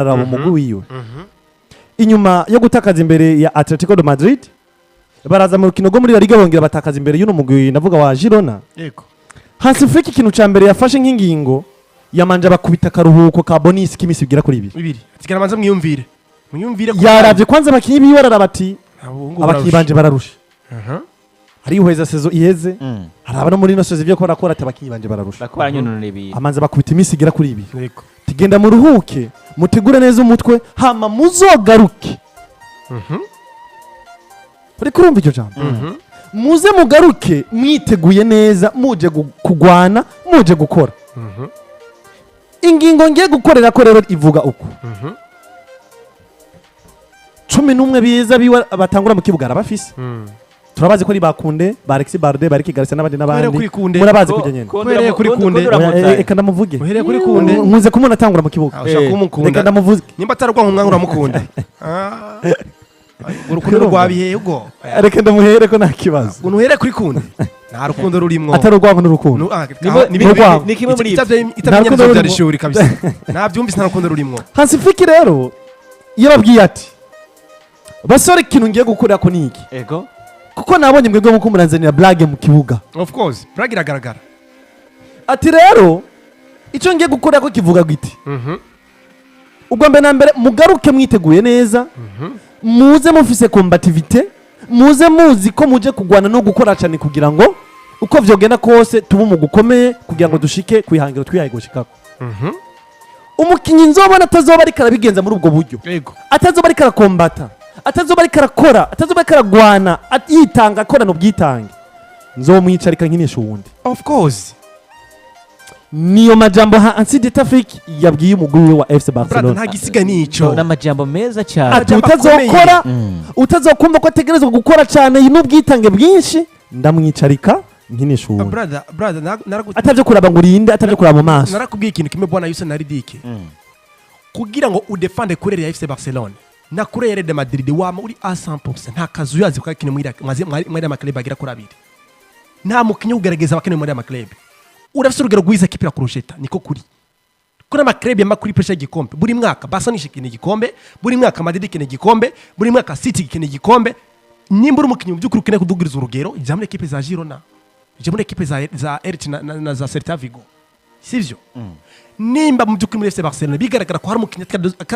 Araba umugwi wiwe inyuma yo gutakaza imbere ya Atletico de Madrid, baraza mu rukino rwo muri La Liga bongera batakaza imbere y'uno mugwi, ndavuga wa Girona. Hansi Flick, ikintu ca mbere yafashe nk'ingingo, yamanje bakubita akaruhuko ka bonus k'imisi igera kuri 2. 2. Tigana manza mwiyumvire, mwiyumvire. Yaravye kwanza abakinyi biwe, araraba ati: "Abakinyi "Abakinyi banje bararusha." Arihweza saison iheze, haraba no muri ino saison ivyo ko barakora, ati: "Abakinyi banje bararusha." Barako baranyononera ibintu. Amanza bakubita iminsi igera kuri 2. Tugenda muruhuke, mutegure neza umutwe, hama muzogaruke. Uriko urumva iryo jambo? Muze mugaruke mwiteguye neza, muje kugwana, muje gukora. Ingingo ngiye gukorera ko rero ivuga uko: 11 biza biwe batangura mu kibuga arabafise. Turabazi ko ari bakunde ba Alexis Barde, ba Eric Garcia n'abandi n'abandi. Uhereye kuri Kunde. Murabazi kujya nyene. Uhereye kuri Kunde. Oya, eka ndamuvuge. Uhereye kuri Kunde. Nkunze kumubona atangura mu kibuga. Ah, ushaka Eh, kumukunda. Reka ndamuvuge. Nimba atari urwango umwanga, uramukunda. Ah. Urukundo rwabihehe ubwo? Reka ndamuhere ko nta kibazo. Ukuntu uhereye kuri Kunde, nta rukundo rurimwo. Atari urwango n'urukundo. N'urwango. Ni kimwe muri ibyo. Nta rukundo Itabyemeza rurimo. byari ishuri kabisa, nabyumvise, nta rukundo rurimwo. Hansi Flick rero yarabwiye ati: "Basore, ikintu ngiye gukorera ko ni iki, kuko nabonye mwebwe muko muranzanira blague mu kibuga." Of course, blague iragaragara. Ati: "Rero icyo ngiye gukorera ko kivuga giti: ubwo mbere na mbere mugaruke mwiteguye neza, muze mufise combativité, muze muzi ko muje kugwana no gukora cyane, kugira ngo uko vyogenda kose tube umugwi ukomeye, kugira ngo dushike ku ihangiro twihaye gushikako. Umukinyi nzobona atazoba ariko arabigenza muri ubwo buryo, atazoba ariko arakombata, atazoba ariko arakora, atazoba ariko aragwana, yitanga, akorana ubwitange, nzomwicarika nkinisha uwundi." Of course. Niyo majambo Hansi Dieter Flick yabwiye umugwi we wa FC Brother, Barcelona. nta gisigaye nico. Ni amajambo meza cyane. Ati: Amajambo "Utazokora, utazokumva ko ategerezwa gukora cyane n'ubwitange bwinshi, ndamwicarika nkinisha uwundi." Brother, brother, Atavyo kuraba ngo urinde, atavyo kuraba mu maso. Narakubwiye ikintu kimwe, bwana Yusuf Naridike: kugira ngo udefande couleur ya FC Barcelone na couleur ya Real Madrid, wama uri a 100%. Nta kazu yazi kwa kintu mwira mwazi mwari ama club agera kuri abiri, nta mukinyi ugerageza abakene muri ama club. Urafise urugero rwiza, kipe irakurusheta, niko kuri kuri ama club yama kuri pressure y'igikombe buri mwaka. Barcelona ishikina igikombe buri mwaka, Madrid ikina igikombe buri mwaka, City ikina igikombe. Nimba uri umukinyi mu by'ukuri ukeneye kudugiriza urugero, jya muri ekipe za Girona, jya muri ekipe za Elche na za Celta Vigo, sivyo? Nimba mu by'ukuri muri FC Barcelona bigaragara ko hari umukinnyi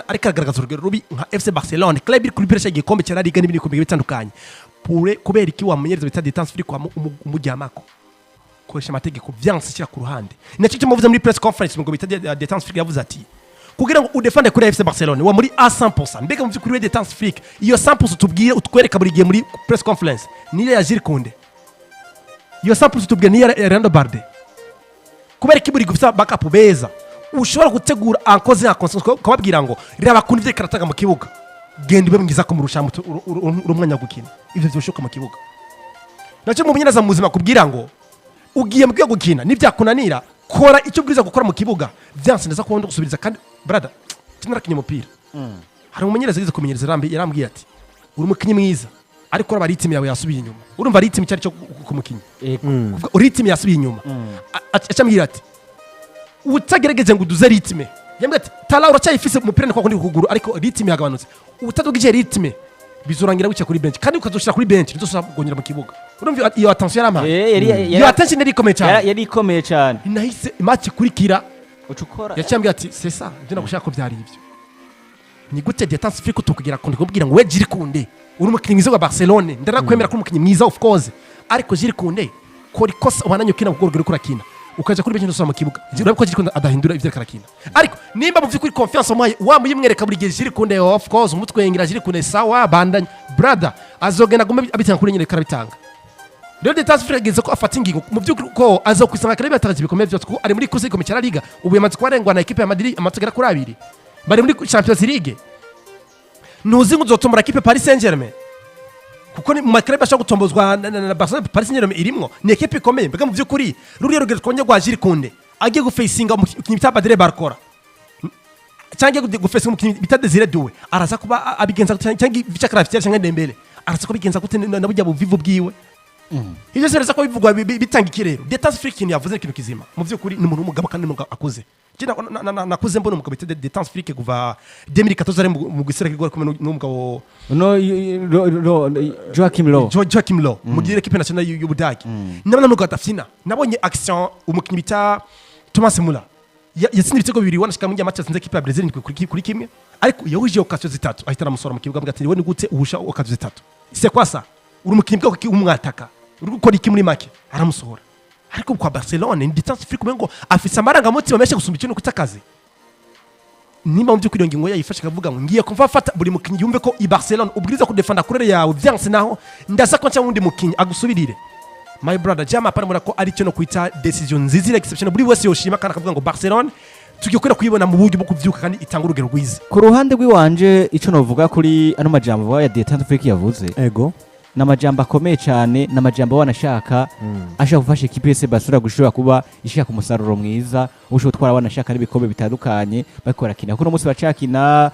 ariko aragaragaza urugero rubi, nka FC Barcelona, club iri kuri pressure y'igikombe cya La Liga n'ibindi bikombe bitandukanye, pure kubera iki wamenyereza bita distance free kwa umujyamako koresha amategeko vyanse shyira ku ruhande? Nacyo cyo muvuze muri press conference ngo bita distance free, yavuze ati kugira ngo udefande kuri FC Barcelona wa muri a 100%. Mbega mu by'ukuri we distance free, iyo 100% tubwire utwereka buri gihe muri press conference niyo ya Jules Koundé? Iyo 100% tubwire niyo ya Leandro Balde? Kubera ko buri gufite backup beza ushobora gutegura ankoze ya consensus, ukababwira ngo reba kuntu ivyo karatanga mu kibuga, genda ube mwiza kumurusha, uri umwanya wo gukina, ivyo vyoshoka mu kibuga. Nacyo mu bunyereza mu buzima kubwira ngo ugiye mu kibuga gukina, nibyakunanira kora icyo ubwiriza gukora mu kibuga, vyanse neza kubona gusubiriza. Kandi brother, narakinye umupira, hari umumenyereza yize kumenyereza, yarambwiye ati: "Uri umukinyi mwiza, ariko uraba rythme yawe yasubiye inyuma." Urumva rythme icyo ari cyo ku mukinyi? Kuvuga rythme yasubiye inyuma. Acambwira ati: "Utagerageze ngo uduze rythme." Yambwiye ati: "Tala uracyayifise, umupira ni kwa kundi kuguru, ariko rythme yagabanutse. Utadugije rythme bizorangira wicaye kuri bench, kandi ukazoshira kuri bench ntuzosubira kongera mu kibuga." Urumva iyo attention yarampaye? Iyo attention yari ikomeye cyane. Yari ikomeye cyane. Nahise match ikurikira uca ukora. Yaciye ati: "C'est ça, ibyo nagushaka ko byari ibyo. Ni gute Dieter Flick tukugira kunde kubwira ngo we Jules Koundé uri umukinnyi mwiza wa Barcelone, ndarakwemera ko uri umukinnyi mwiza, of course, ariko Jules Koundé kora ikosa ubandanye ukina kuko urugero uriko urakina ukaja kuri benshi ntusubira mu kibuga." Urabona ko Jules Koundé adahindura ivyo ariko arakina, ariko nimba mu by'ukuri confiance wamuhaye wamuyimwereka buri gihe, Jules Koundé, of course, umutwengera Jules Koundé, sawa, bandanye brother, azogenda agume abitanga kuri nyine karabitanga. Rero Dieter Flick ageze ko afata ingingo mu by'ukuri ko aza kwisanga kare batakaje ibikomeye byose, kuko ari muri course y'igikombe cya La Liga. Ubu yamaze kubarengwa na ekipe ya Madrid amatsinda agera kuri abiri, bari muri Champions League. Ntuzi ngo uzotombora ekipe Paris Saint-Germain, kuko ni mu ma club ashobora gutombozwa na Barcelona, Paris Saint-Germain irimwo, ni ekipe ikomeye. Mbega mu by'ukuri ruriya rugero twonye rwa Jules Koundé agiye gufacinga umukinnyi bita Badre Barcola cyangwa agiye gufacinga umukinnyi bita Desire Doué, araza kuba abigenza gute? Cyangwa Vicha Kvaratskhelia cyangwa Dembele, araza kuba abigenza gute na burya buvivu bwiwe? Ibyo byose biraza kuba bivugwa, bitanga iki? Rero Dieter Flick ikintu yavuze ni ikintu kizima. Mu by'ukuri ni umuntu w'umugabo kandi ni umugabo akuze. Je nakuze mbona umugabo bita Detente Flick kuva 2014 ari mu gisirikare rwari kumwe n'umugabo No, Joachim Low. Joachim Low mu gihe équipe nationale y'Ubudagi. Nabona n'umugabo adafyina. Nabonye action umukinnyi bita Thomas Muller yatsinze ibitego bibiri, wanashika mu match yatsinze équipe ya Brazil kuri kimwe, ariko yahuje occasion zitatu, ahita aramusora mu kibuga, avuga ati: "We ni gute uhusha occasion zitatu? C'est quoi ça? Uri umukinnyi bwako ki umwataka, uri gukora iki?" Muri make aramusohora. Ariko kwa Barcelone ni Detente Flick, umengo afise amarangamutima menshi gusumba ikintu kutakazi. Nimba mu by'ukuri iyo ngingo yayifashe akavuga ngo ngiye kumva afata buri mukinnyi yumve ko i Barcelone ubwiriza kudefanda couleur yawe, vyanse naho ndaza ko nca wundi mukinnyi agusubirire. My brother jama apana, ko ari cyo no kwita décision nziza iri exception, buri wese yoshima kandi akavuga ngo Barcelone tugiye kwera kuyibona mu buryo bwo kuvyuka kandi itanga urugero rwiza. Ku ruhande rw'iwanje, ico novuga kuri ano majambo ya Detente Flick yavuze, ni amajambo akomeye cyane, ni amajambo wanashaka ashaka gufasha ekipe yose Barcelona gushobora kuba ishaka umusaruro mwiza, ushobora gutwara wanashaka n'ibikombe bitandukanye bariko barakina, kuko uno munsi bacakina,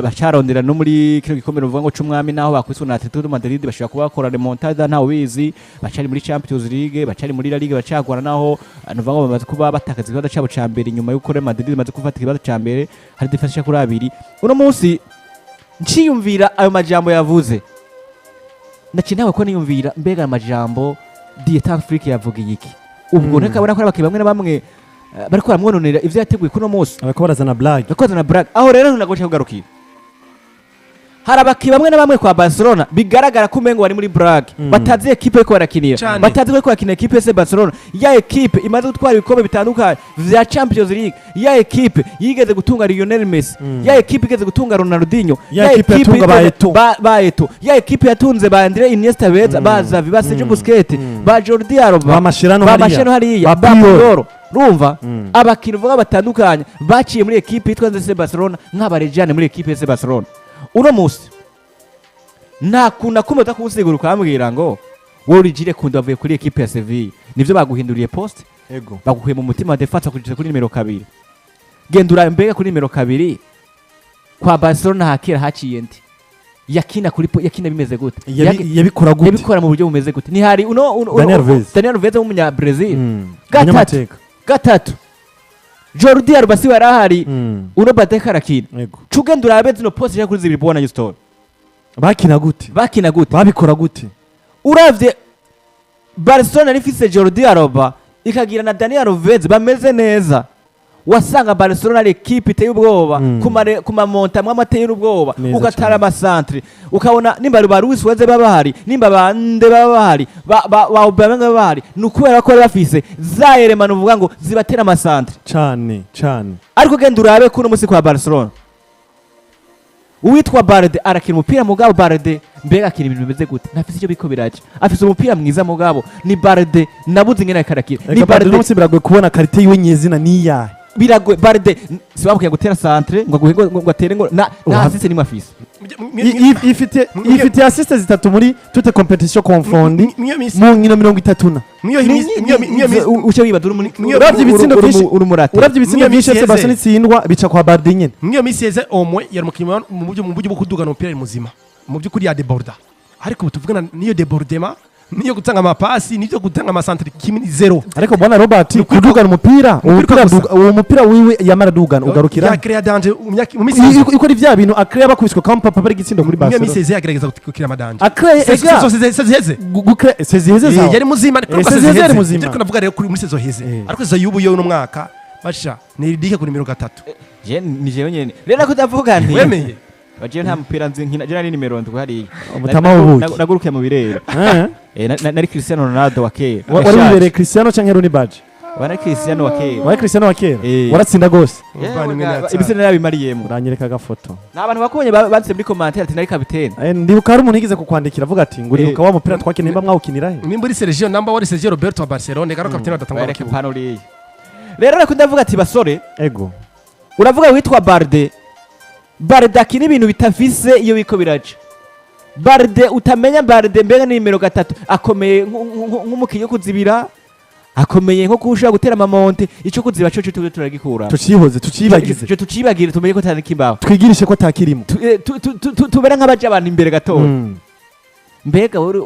bacarondera no muri kino gikombe ruvuga ngo c'umwami, naho bakubiswe na Atletico de Madrid bashobora kuba bakora remontada, ntawe ubizi. Bacari muri Champions League, bacari muri La Liga, bacagwana naho nuvuga ngo bamaze kuba batakaza ikibanza cabo ca mbere inyuma y'uko Real Madrid imaze gufata ikibanza ca mbere, hari différence kuri abiri. Uno munsi nciyumvira ayo majambo yavuze, naciye nawe ko niyumvira mbega amajambo Dieter Flick yavugiye iki ubwo? Ntakabona ko ari abakinnyi bamwe na bamwe bariko baramwononera ivyo yateguye kuno munsi. Bariko barazana blague. Bariko bazana blague. Aho rero ntago kugarukira, hari abakinnyi bamwe na bamwe kwa Barcelona bigaragara ko umengo bari muri blague, batazi ekipe bariko barakinira, Cane. batazi ko bariko barakinira ekipe FC Barcelona, ya ekipe imaze gutwara ibikombe bitandukanye vya Champions League, ya ekipe yigeze gutunga Lionel Messi, ya ekipe igeze gutunga Ronaldinho, Ya ekipe yatunga ba Eto'o. ba Eto'o, ya ekipe yatunze ba Andre Iniesta beza, ba Xavi, ba Sergio Busquets, ba Jordi Alba, Ba Mascherano ba hariya. Mascherano hariya, Ba ba Puyol. Puyol. Urumva abakinnyi uvuga batandukanye baciye muri ekipe yitwa FC Barcelona nk'abarejane muri ekipe FC Barcelona. Uno munsi nta kuntu nakumva uza ukambwira ngo wowe uri Koundé wavuye kuri ekipe ya Sevilla, nivyo baguhinduriye poste, bagukuye mu mutima wa défense bakugeza kuri nimero 2. Genda urabe mbega kuri nimero 2 kwa Barcelona hakera haciye ndi yakina kuri yakina bimeze gute? Yabikora gute? Yabikora mu buryo bumeze gute? Ntihari uno Daniel Alves. Daniel Alves w'umunya Brazil. Gatatu. Umunyamateka. Gatatu, Jordi Alba si warahari? Uno Badeka arakina. Cugenda urabe zino poste kuri zibiri, bona Houston. Bakina gute? Bakina gute? Babikora gute? Uravye Barcelona yari ifise Jordi Alba ikagira na Daniel Alves bameze neza, wasanga Barcelona ari ekipe iteye ubwoba ku mamonta amwe ateye ubwoba, Neza ugatara cane. amasantre, ukabona nimba ba Luis Suarez baba bahari, nimba bande baba bahari, ba Aubameyang baba bahari, ni ukubera ko bari bafise za éléments uvuga ngo zibatera amasantre. Cane cane. Ariko genda urabe kuno musi kwa Barcelona, uwitwa Balde arakina umupira, mugabo Balde mbega akina ibintu bimeze gute? Ntafise icyo biko biraca. Afise umupira mwiza, mugabo ni Balde nabuze ingene ariko arakina. Ni Reka Balde Balde uno biragoye kubona qualité yiwe nyezina niyahe. Biragoye. Balde si bamubwiye gutera centre ngo aguhe ngo atere ngo na assist nimwe afise. Ifite assist zitatu muri toutes compétitions confondues Mwiyo misi mu nkino 30 na mwiyo misi mwiyo misi Uce wibaza uri muri Uravye ibitsindo vyinshi- uri umurate. Uravye ibitsindo Mwiyo vyinshi misi FC Barcelona yeze. itsindwa bica kwa Balde nyene. Mwiyo misi yeze omwe yari umukinnyi mu buryo bwo kudugana umupira ari muzima, mu by'ukuri ya déborda, ariko ubu tuvugana niyo débordement, niyo gutanga amapasi, niyo gutanga amasantere, kimwe ni zéro. Ariko bwana Robert, kudugana umupira, uwo Ukwiruka mupira gusa. uwo mupira wiwe yamara dugana ugarukira Ya créa danger mu misi ikora ivya bintu akrea bakubiswe kampa papa ari igitsindo kuri mwiyo misi Barcelona. yeze yagerageza gukira ama danger. Akrea ega Saison heze gukre seziheze zawe. Yari muzima ariko Saison heze yari muzima. Ariko navuga rero kuri muri saison heze, ariko saison y'ubu yo uno mwaka basha ni Ridike kuri nimero 3. Je ni jewe nyene rero ko ndavuga nti Wemeye. baje nta mupira nzi nkina, je nari nimero 7 hariya. Umutama w'ubuki. Nagurukiye mu birere. Nari Cristiano Ronaldo wa kera. Wari wibereye Cristiano canke Rooney Badge? Wari Cristiano wa kera. Wari Cristiano wa kera. Eh. Waratsinda gose. Umuvandimwe Nathan. Ibise narabimariyemo. Uranyereka agafoto. Ni abantu bakubonye banditse muri commentaire ati nari kapitene. Ndibuka hari umuntu yigeze kukwandikira avuga ati ngo uribuka wa mupira twakinira, nimba mwawukinira he? Nimba uri Sergio, namba wari Sergio Roberto wa Barcelona garo kapitene badatangwa mu Wereke kibuga. pano uriya rero ariko ndavuga ati basore, uravuga witwa Balde, Balde akina ibintu bitafise iyo biko biraca. Balde utamenya Balde mbega ni nimero 3, akomeye nk'umukinnyi wo kuzibira, akomeye nko kushobora gutera amamonte. Ico kuziba co tube turagikura. Tucihoze, tucibagize. Ico tucibagire, tumenye ko atari kimbaho. Twigirishe ko atakirimo. Tubere nk'abaja abantu imbere gatoya. Mbega wowe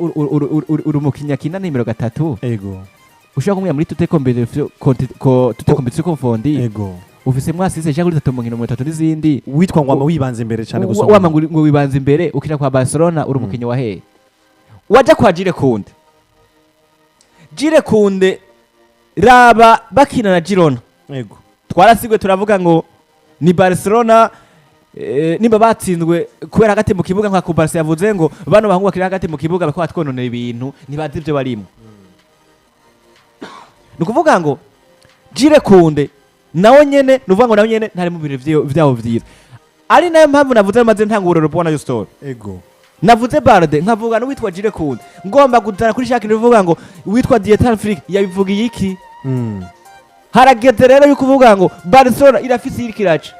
uri umukinnyi akina nimero 3. Ushobora kumwira muri toutes compétitions, toutes compétitions confondues, Ego. ufise mwasise cyangwa kuri 3 mu nkino 30 n'izindi. Witwa ngo wama wibanze imbere cyane gusa. Wama ngo wibanze imbere ukina kwa Barcelona, uri umukinyi wa hehe? Waja kwa Jules Kounde, Jules Kounde raba bakina na Girona. Twarasigwe turavuga ngo ni Barcelona, nimba batsinzwe kubera hagati mu kibuga, nka ku Barca yavuze ngo bano bahungu bakiri hagati mu kibuga bariko batwononera ibintu, ntibazi ibyo barimo. Ni ukuvuga ngo Jules Kounde nawe nyene, ni ukuvuga ngo nawe nyene ntari mu bintu vyabo vyiza, ari nayo mpamvu navuze maze ntanga uburorero bubona yo story. Navuze Balde, nkavuga n'uwitwa Jules Kounde, ngomba kuzana kuri shaka uvuga ngo uwitwa Dieter Flick yabivugiye iki. Harageze rero yuko uvuga ngo Barcelona irafise iriko iraca.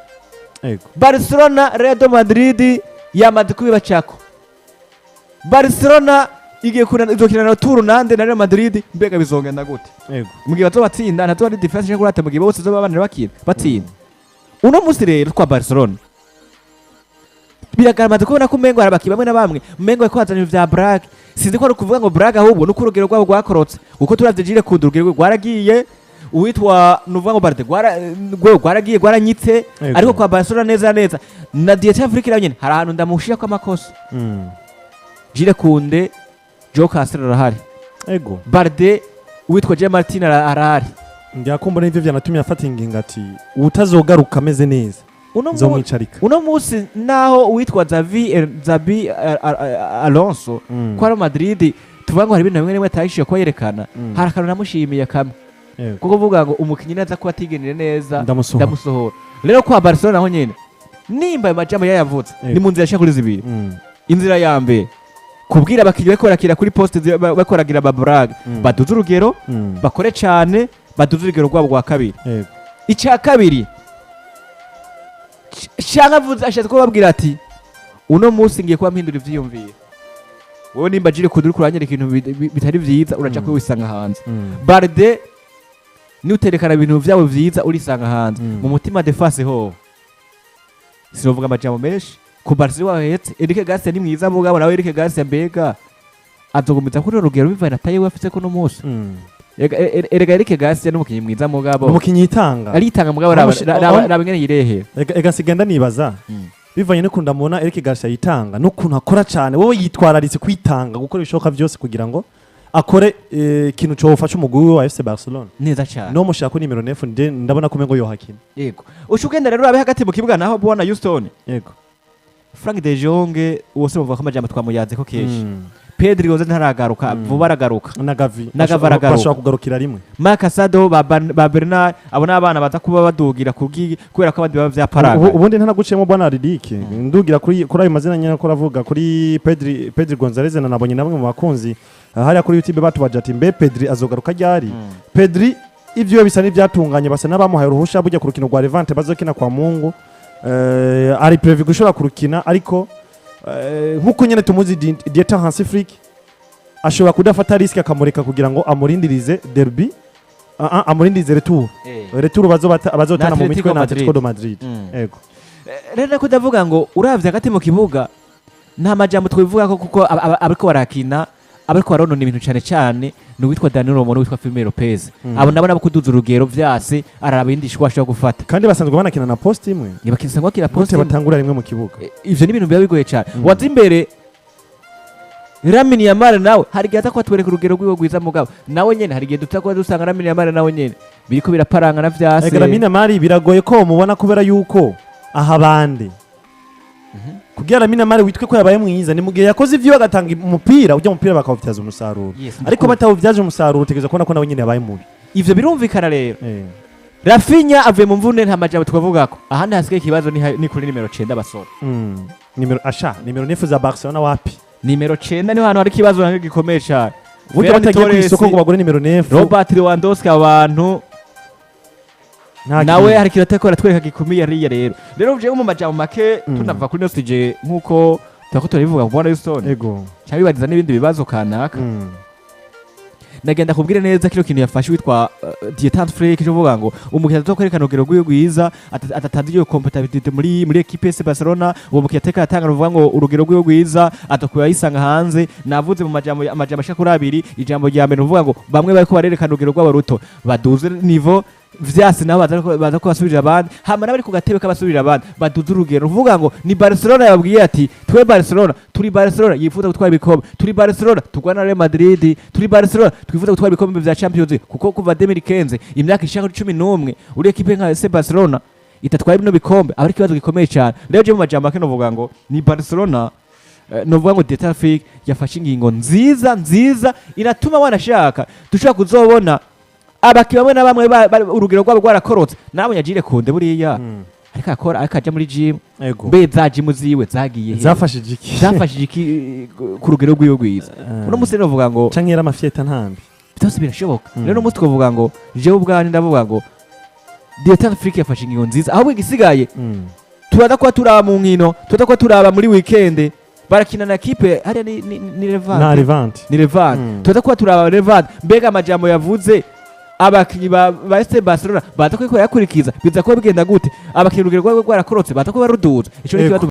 Barcelona, Real Madrid yamaze kubibacako. Barcelona igiye kuna izokina na Tour nande na Real Madrid, mbega bizogenda gute? Mu gihe bazobatsinda, ntazoba ari différence cyangwa kurata, mu gihe bose bazoba banira bakina batsinda. Uno munsi rero kwa Barcelona biragaramaze kubona ko umengo hari abakinnyi bamwe na bamwe umengo bariko bazana ibintu vya blague. Sinzi ko ari ukuvuga ngo blague, ahubwo nuko urugero rwabo rwakorotse, kuko turavye Jules Kounde urugero rwe rwaragiye, uwitwa nuvuga ngo Balde rwaragiye rwaranyitse. Ariko kwa Barcelona neza na neza na Dieter Flick nawe nyene hari ahantu ndamushira ko amakosa. Jules Kounde, Joao Cancelo arahari. Balde, uwitwa Gerard Martin arahari. Ngira nivyo vyanatumye afata ingingo ati utazogaruka ameze neza nzomwicarika. Uno munsi naho uwitwa Xabi Alonso ko ari Madrid, tuvuga ngo hari ibintu bimwe rimwe atayishiye kuba yerekana. Hari akantu namushimiye kamwe, kuko uvuga ngo umukinnyi naza kuba atigenire neza, Ndamusohora. ndamusohora. Rero kwa Barcelona naho nyene, nimba ayo majambo yayavutse, ni mu nzira yashika kuri zibiri. Inzira ya mbere, kubwira abakinnyi bariko barakira kuri poste bariko baragira ba blague, baduze urugero, bakore cane, baduze urugero rwabo rwa kabiri. Icya kabiri, canke avuze ashatse kubabwira ati uno munsi ngiye kuba mpindura ivyiyumviro, wowe nimba Jules Kounde uriko uranyereka ibintu bitari vyiza, uraja kuba wisanga hanze. Balde, niuterekana ibintu vyabo vyiza, urisanga hanze. Mu mutima défense ho sinovuga amajambo menshi ku Barca wahetse Eric Garcia ni mwiza, mugabo nawe Eric Garcia mbega azogumiza kuri uru rugero bivanye na taille we afise kuno munsi? Erega Eric Garcia ni umukinyi mwiza, mugabo Umukinyi yitanga. Aritanga, mugabo raba ingene yirehera. Ega sigenda nibaza, bivanye n'ukuntu ndamubona Eric Garcia yitanga n'ukuntu akora cyane, wowe yitwararitse kwitanga, gukora ibishoboka byose kugira ngo akore ikintu cofasha umugwi we wa FC Barcelona. Neza cyane. No mushaka ko nimero 9 nde ndabona ko umengo yohakina. Yego, uca ugenda rero urabe hagati mu kibuga naho bwana Houston. Frank de Jong uwo se bavuga ko amajambo twamuyaze ko kenshi. Pedri Gonzalez ntaragaruka, vuba aragaruka. Na Gavi. Na Gavi aragaruka. Bashobora kugarukira rimwe. Marc Casado, ba Bernard, abo n'abana baza kuba badugira kubwi kubera ko abandi baba vyaparanga. Ubundi ntanaguciyemo bwana Ridike, ndugira kuri ayo mazina nyine ko aravuga kuri Pedri Gonzalez, na nabonye namwe mu bakunzi hariya kuri YouTube batubaje ati mbe Pedri azogaruka ryari? Pedri ivyo bisa n'ivyatunganye, basa n'abamuhaye uruhusha bujya ku rukino rwa Levante bazokina kwa Mungu, ari prévu gushobora kurukina, ariko nkuko nyene tumuzi Dieter Hansi Flick ashobora kudafata risque akamureka kugira ngo amurindirize derby, amurindirize retour, retour bazotana Na mu Atletico mitwe na Madrid. Atletico de Madrid. Ego. Rero ko ndavuga ngo uravye hagati mu kibuga nta majambo twivuga ko, kuko abariko barakina, abariko baronona ibintu cane cane ni uwitwa Dani Olmo n'uwitwa Fermin Lopez. Abo nabo nabo kuduza urugero vyase, araraba iyindi shwa ashobora gufata. Kandi basanzwe banakina na poste imwe. Ntibakina bakina Gute poste imwe. Batangura rimwe mu kibuga. Ivyo ni ibintu biba bigoye cane. Waza imbere Lamine Yamal nawe hari igihe aza kubatwereka urugero rwiwe rwiza, mugabo nawe nyene hari igihe duta kuba dusanga Lamine Yamal nawe nyene biriko biraparangana vyase. Ega Lamine Yamal biragoye ko mubona kubera yuko aha bande kugira Lamine Yamal witwe ko yabaye mwiza ni mu gihe yakoze ivyo agatanga umupira, ujya umupira bakawubyaza umusaruro. Yes, ariko batawubyaje umusaruro utegereza kubona ko nawe nyene yabaye mubi. Ivyo birumvikana rero. Raphinha avuye mu mvune, nta majambo twavugako. Ahandi hasigaye ikibazo ni kuri nimero 9, basore. Nimero asha nimero 9 za Barcelona wapi? Nimero 9 niho hantu hari ikibazo nacyo gikomeye cyane. Burya Ferran batagiye ku Torres, isoko ngo bagure nimero 9. Robert Lewandowski, abantu nta nawe kintu. hari ikintu atariko aratwereka gikomeye hariya. Rero jewe mu majambo make, tunava kuri Nostige nkuko turako turabivuga kubona Houston, Ego. cyangwa bibariza n'ibindi bibazo kanaka, Ndagenda kubwire neza kino kintu yafashe witwa Dieter Flick, cyo kuvuga ngo umukinnyi atazokwerekana urugero rwiwe rwiza, atatanze iyo compatibility muri équipe FC Barcelona, uwo mukinnyi ateka yatanga, ruvuga ngo urugero rwiwe rwiza atakuye ayisanga hanze. Navuze mu majambo, amajambo ashika kuri abiri. Ijambo rya mbere nuvuga ngo bamwe bariko barerekana urugero rwabo ruto, baduze niveau, vyase nabo baza ko basubirira abandi, hama n'abari ku gatebe k'abasubirira abandi baduze urugero. Uvuga ngo ni Barcelona yababwiye ati: "Twe Barcelona turi Barcelona yifuza gutwara ibikombe, turi Barcelona turwana na Real Madrid, turi Barcelona twifuza gutwara ibikombe vya Champions League", kuko kuva 2015, imyaka ishaka kuri 11, uri ekipe nka FC Barcelona itatwaye bino bikombe, aba ari ikibazo gikomeye cyane. Rero je mu majambo make novuga ngo ni Barcelona, novuga ngo Dieter Flick yafashe ingingo nziza nziza, inatuma wanashaka dushobora kuzobona abakinnyi bamwe na bamwe urugero rwabo rwarakorotse. Nabonye Agire Kunde buriya ariko akora, ariko aja muri gym. Mbe za gym ziwe zagiye he? Zafashije iki? Zafashije iki ku rugero rwiwe rwiza uno munsi? Rero novuga ngo Canke yari amafyeta ntambi. Byose birashoboka. Rero uno munsi twavuga ngo jewe ubwanjye ndavuga ngo Dieter Flick yafashe ingingo nziza. Ahubwo igisigaye, turaza kuba turaba mu nkino, turaza kuba turaba muri weekend barakina na kipe hariya ni Levante. Na Levante. Ni Levante. Turaza kuba turaba Levante, mbega amajambo yavuze, abakinyi ba FC Barcelona baza ko yakurikiza, biza kuba bigenda gute? Abakinyi urugero rwabo rwarakorotse, baza kuba baruduza. Ico ni ikibazo.